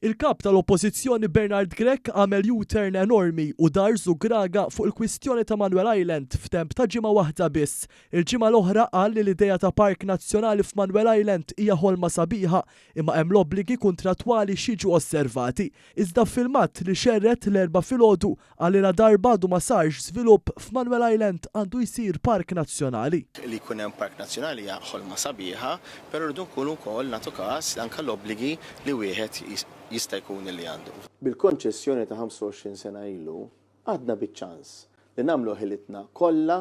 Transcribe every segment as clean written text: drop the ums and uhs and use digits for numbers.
Il-Kap tal-Oppożizzjoni Bernard Grech għamel U-turn enormi u dar żugraga fuq il-kwistjoni ta' Manuel Island f'temp ta' ġimgħa waħda biss. Il-ġimgħa l-oħra qal li l-idea ta' park nazzjonali f'Manuel Island hija ħolma sabiħa imma hemm l-obbligi kuntrattwali x'jiġu osservati. Iżda f'filmat li xerred l-Erbgħa filgħodu qal li ladarba għadu ma sarx żvilupp f'Manuel Island għandu jsir park nazzjonali. Li jkun hemm park nazzjonali hija ħolma sabiħa, però rridu nkunu wkoll nagħtu każ anke l-obbligi li wieħed jista' jkun li għandu. Bil-konċessjoni ta' 25 sena ilu, għadna biċ-ċans li nagħmlu ħilitna kollha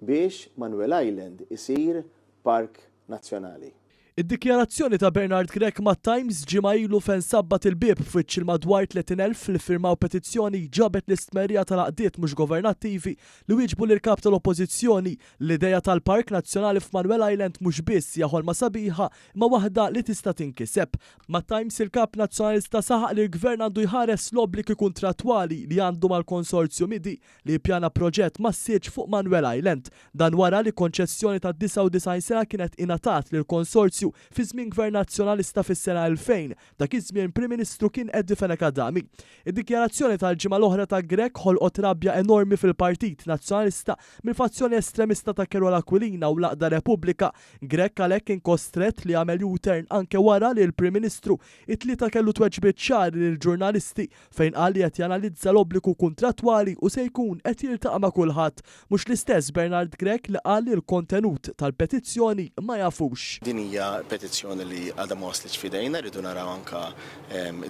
biex Manuel Island isir park nazzjonali. Id-dikjarazzjoni ta' Bernard Grech mat-Times ġimgħa ilu fejn sabbat il-bieb f'wiċċ il-madwar 30,000 li ffirmaw petizzjoni ġabet l-istmerrija tal-għaqdiet mhux governattivi li wieġbu lill-Kap tal-Oppożizzjoni li l-idea tal-Park Nazzjonali f'Manuel Island mhux biss hija ħolma sabiħa imma waħda li tista' tinkiseb. Mat-Times il-Kap Nazzjonalista saħaq li l-Gvern għandu jħares l-obbligi kuntrattwali li għandu mal-Konsorzju MIDI li jippjana proġett massiċ fuq Manuel Island. Dan wara li konċessjoni ta' 99 sena kienet ingħatat lill-konsorzju fi żmien Gvern Nazzjonalista fis-sena 2000, dak iż-żmien Prim Ministru kien Eddie Fenech Adami. Id-dikjarazzjoni tal-ġimgħa l-oħra ta' Grech ħolqot rabja enormi fil-Partit Nazzjonalista mill-fazzjoni estremista ta' Karol Aquilina u l-għaqda Repubblika. Grech għalhekk kien kostrett li jagħmel U-turn anke wara li l-Prim Ministru it-Tlieta kellu tweġbiet ċari lill-ġurnalisti fejn qal li qed janalizza l-obbligu kuntrattwali u se jkun qed jiltaqa' ma' kulħadd. Mhux l-istess Bernard Grech li qal li l-kontenut tal-petizzjoni ma jafux. Din hija petizzjoni li għadha ma waslitx f'idejna, rridu naraw anke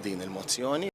din il-mozzjoni.